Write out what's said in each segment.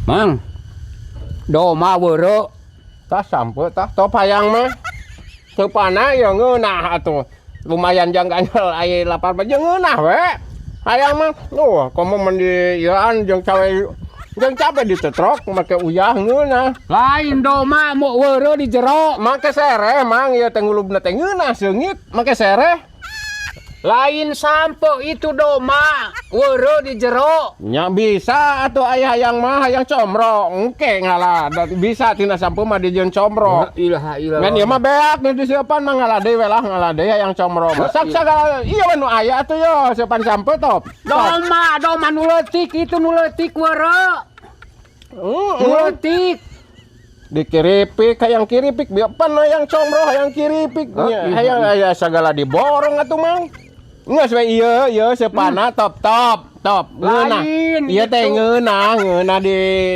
Mang. Doma weureu. Tah sampeu tah top hayang mah. Seupana ya ngeunah atuh. Lumayan jang ganjel aya lapar mah jeung ngeunah we. Hayang mah oh komo mun di ieuan jeung cabe ditetrok make uyah ngeunah. Lain doma mau weureu di jero. Make sereh, Mang, ieu teh ngulubna teh ngeunah seungit make sereh. Lain sampeu itu, doma weureu di jero. Nya bisa atuh aya hayang mah hayang comro engke ngala bisa tina sampeu mah dijieun comro. Ilaha illallah. Ngan ieu mah beak nu disieupan mah, ngala deui we lah, ngala deui hayang comro mah. Sak sagala ieu we nu aya atuh yo sieupan sampeu top. Top. Doma, doma nu leutik itu, nu leutik weureu. Nu leutik. Dikiripik hayang kiripik bieu pan hayang comro hayang kiripik Oh, nya iya, hayang aya sagala diborong atuh, Mang. Geus we ieu ieu seupana top top top ngeunah. Lain Ieu teh gitu. Ngeunah ngeunah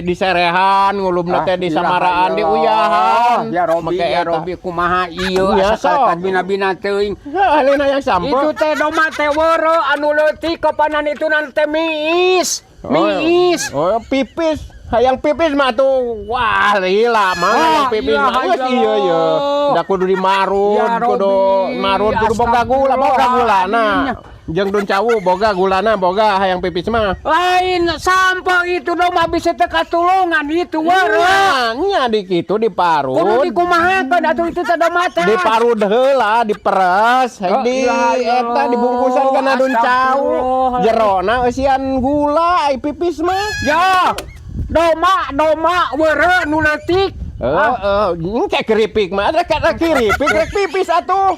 di serehan ngulubna teh di Ah, samaraan di uyahan. Ya Robi, Make ya eta. Robi, kumaha ieu Iya, asa sok. bina-bina teuing. Ya, lain hayang sampeu. Itu teh doma teh weureu anu leutik kapanan itu nanti teh miis. Miis. Oh, pipis. Hayang pipis mah tuh. Wah, lila mah Ah, hayang pipis iya, mah. Geus iya iya. Da kudu dimarut, Ya, kudu Robi, marut, kudu boga gula, boga gulana. Jeung dun cawu boga gulana, boga hayang pipis mah. Lain sampeu itu, doma bisa teh katulungan itu weureu. Nya, nya di kitu Kudu diparut. Dikumahakeun atuh itu teh doma teh. Diparut heula, diperes, Oh, di iya, eta dibungkusan kana dun cawu. Astagfirullah. Jerona eusian gula ai pipis mah. Ya. Doma, doma weureu nu leutik. Heeh, engke keripik mah rek rek kiripik rek pipis atuh.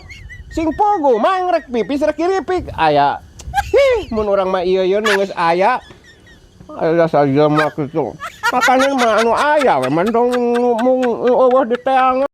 Sing pogo mang rek pipis rek kiripik aya. Hih, mun urang mah ieu ieu nu geus aya. Aya saja mah kitu. Makanya mah anu aya we mentong mung eueuh di teangan.